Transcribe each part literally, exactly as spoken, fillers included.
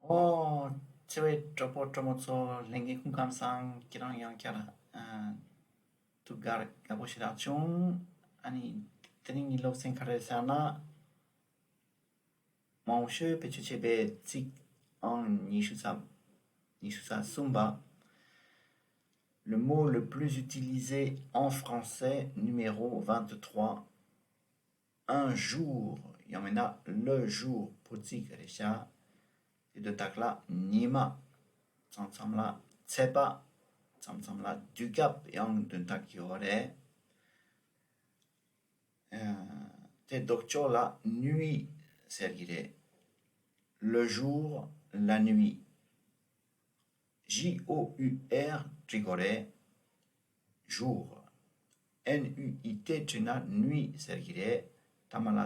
ཨོ། ཆེ་བའི་གྲོགས་པོ་གྲོགས་མོ་ཚོ་ལྷན་རྒྱས་སྐུ་ཁམས་བཟང་། ཁྱེད་རང་ཡང་བསྐྱར་ཨ་ཐུགས་ཁར་དགའ་པོ་ཞེ་དྲག་བྱུང་། ཨ་ནི་དེ་རིང་གི་སློབ་ཚན་ག་རེ་ཟེར་ན། མང་ཤོས་བེད་སྤྱོད་བྱེད་པའི་ཚིག་ཨང་ཉི་ཤུ་རྩ་ཉི་ཤུ་རྩ་གསུམ་པ། Le mot le plus utilisé en français, numéro vingt-trois. Un jour ཡང་མིན་ན་le jour བོད་ཚིག་རེད་ཤག་དེ་དོན་དག་ལ་ཉི་མ། མཚམས་མཚམས་ལ་ཚེས་པ། མཚམས་མཚམས་ལ་དུས་སྐབས་ཡང་དོན་དག་ཡོད་རེད། ཨ། དེ་ལྡོག་ཕྱོགས་ལ་nuit ཟེར་གྱི་རེད། Le jour, la nuit. J O U R བྲིས་དགོས་རེད། Jour. N U I T བྲིས་ན་nuit ཟེར་གྱི་རེད། ཐ་མ་ལ་ཨ་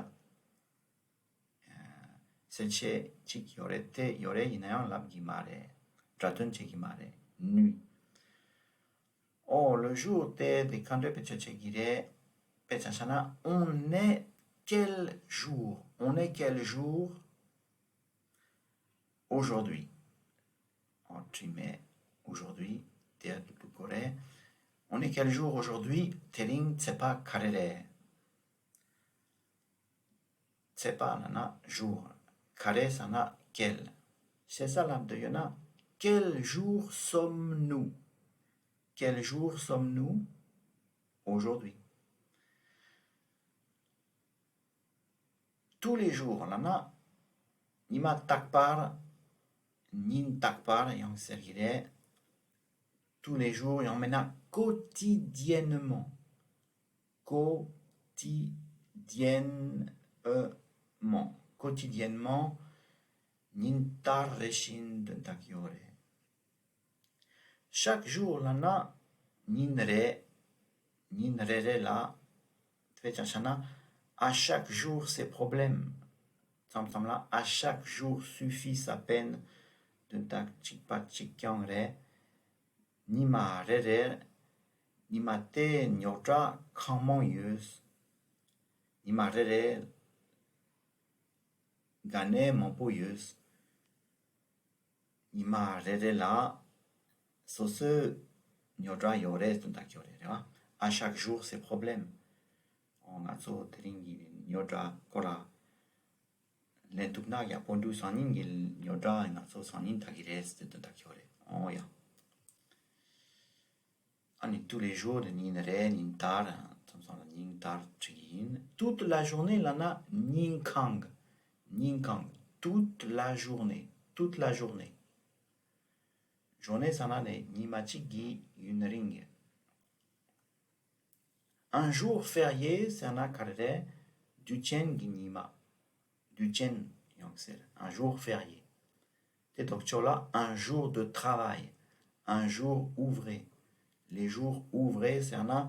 གསལ་བཤད་ཅིག་ཡོད་རེད། དེ་ཡོད་རེད། ཡིན་ན་ཡང་ལབ་ཀྱི་མ་རེད། སྒྲ་དོན་བྱེད་ཀྱི་མ་རེད། Nuit. Oh, le jour དེ་དེ་ག་འདྲ་བེད་སྤྱོད་བྱེད་ཀྱི་རེད། དཔེ་ཆ་བཞག་ན། On est quel jour? On est quel jour aujourd'hui? ཨོ། བྲིས་མེད། Aujourd'hui དེ་ཡང་འདུག་དགོས་རེད། On est quel jour aujourd'hui? དེ་རིང་ཚེས་པ་ག་རེ་རེད། ཚེས་པ་ལབ་ན་jour། ག་རེ་ཟེར་ན་quel། ཞེ་ས་ལབ་འདོད་ཡོད་ན། Quel jour sommes-nous? Quel jour sommes-nous aujourd'hui? Tous les jours ལབ་ན་ཉི་མ་རྟག་པར། ཉིན་རྟག་པར་ཡང་ཟེར་གྱི་རེད། Tous les jours ཡང་མིན་ན་quotidiennement. Quotidiennement. Quotidiennement. ཉིན་ལྟར་རེ་བཞིན་དོན་དག་ཡོད་རེད། Chaque jour ལབ་ན་ཉིན་རེ། ཉིན་རེ་རེ་ལ། དཔེ་ཆ་བཞག་ན། À chaque jour ses problèmes. མཚམས་མཚམས་ལ། À chaque jour suffit sa peine. དོན་དག་གཅིག་པ་གཅིག་རྐྱང་རེད། ཉི་མ་རེ་རེ། ཉི་མ་དེ་རྙོག་དྲ་གང་མང་ཡོད། ཉི་མ་རེ་རེ་དགའ་གནས་མང་པོ་ཡོད། ཉི་མ་རེ་རེ་ལ་སོ་སོའི་རྙོག་དྲ་ཡོད་རེད་དོན་དག་ཡོད་རེད། རེད་བ། À chaque jour ses problèmes. ཨོ། ང་ཚོ་དེ་རིང་གི་རྙོག་དྲ་སྐོར་ལ་ལན་ཐུབ་ན་ཡག་པོ་འདུག་སང་ཉིན་གྱི་རྙོག་དྲ་ང་ཚོ་སང་ཉིན་ད་གི་རེད་ཟེར་དོན་དག་ཡོད་རེད། ཨོ་ཡ། ཨ་ནི་tous les jours དེ་ཉིན་རེ། ཉིན་ལྟར། མཚམས་མཚམས་ལ་ཉིན་ལྟར་བྲིས་ཡིན། Toute la journée ལབ་ན་ཉིན་གང་། ཉིན་གང་། Toute la journée. Toute la journée. Journée ཟེར་ན་ནི་ཉི་མ་གཅིག་གི་ཡུན་རིང་གི། Un jour férié ཟེར་ན་ག་རེ་རེད། དུས་ཆེན་གྱི་ཉི་མ། དུས་ཆེན་ཡང་ཟེར། Un jour férié. དེ་ལྡོག་ཕྱོགས་ལ་un jour de travail, un jour ouvré. Les jours ouvrés ཟེར་ན་ཨེ་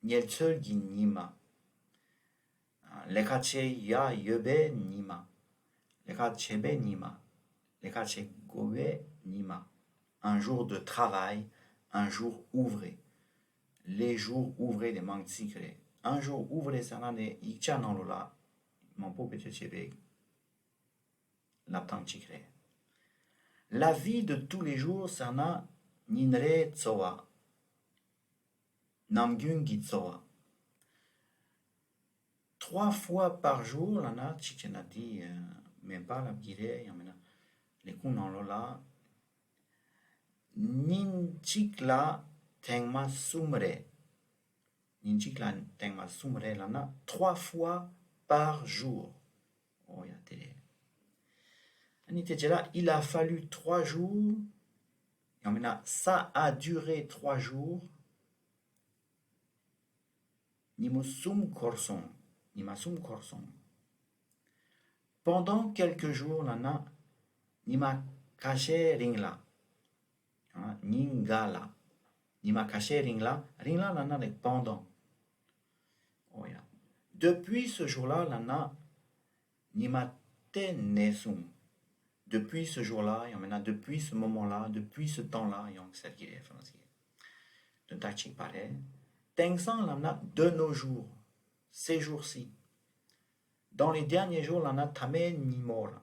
ཉལ་འཚོལ་གྱི་ཉི་མ། ལས་ཀ་བྱེད་ཡ་ཡོད་པའི་ཉི་མ། ལས་ཀ་བྱེད་པའི་ཉི་མ། ལས་ཀ་བྱེད་དགོས་པའི་ཉི་མ། Un jour de travail, un jour ouvré. Les jours ouvrés དེ་མང་ཚིག་རེད། Un jour ouvré ཟེར་ན་ནི་ཡིག་ཆ་ནང་ལོགས་ལ་མང་པོ་བེད་སྤྱོད་བྱེད་པའི་ལབ་སྟངས་གཅིག་རེད། La vie de tous les jours ཟེར་ན་ཉིན་རེའི་འཚོ་བ། ནམ་རྒྱུན་གྱི་འཚོ་བ། Trois fois par jour ལབ་ན་གཅིག་བྱས་ན་དེ་མེད་པ་ལབ་ཀྱི་རེད། ཡང་མིན་ན་ལས་ཁུངས་ནང་ལོགས་ལ་ཉིན་གཅིག་ལ་ཐེངས་མ་གསུམ་རེ། ཉིན་གཅིག་ལ་ཐེངས་མ་གསུམ་རེ་ལབ་ན་trois fois par jour. ཨོ་ཡ། དེ་རེད། ཨ་ནི་དེ་རྗེས་ལ། Il a fallu trois jours. ཡང་མིན་ན། Ça a duré trois jours. ཉིན་མོ་གསུམ་འགོར་སོང་། ཉི་མ་གསུམ་འགོར་སོང་། Pendant quelques jours ལབ་ན་ཉི་མ་ཁ་ཤས་རིང་ལ། ཨ། ཉིན་འགའ་ལ། ཉི་མ་ཁ་ཤས་རིང་ལ། རིང་ལ་ལབ་ན་ནི་pendant. ཨོ་ཡ། Depuis ce jour-là ལབ་ན་ཉི་མ་དེ་ནས་བཟུང་། Depuis ce jour-là ཡང་མིན་ན། Depuis ce moment-là, depuis ce temps-là ཡང་ཟེར་གྱི་རེད། ཧྥ་རན་སི་ཡིན། དོན་དག་གཅིག་པ་རེད། དེང་སང་ལབ་ན་de nos jours, ces jours-ci. Dans les derniers jours ལབ་ན་མཐའ་མའི་ཉིན་མོར།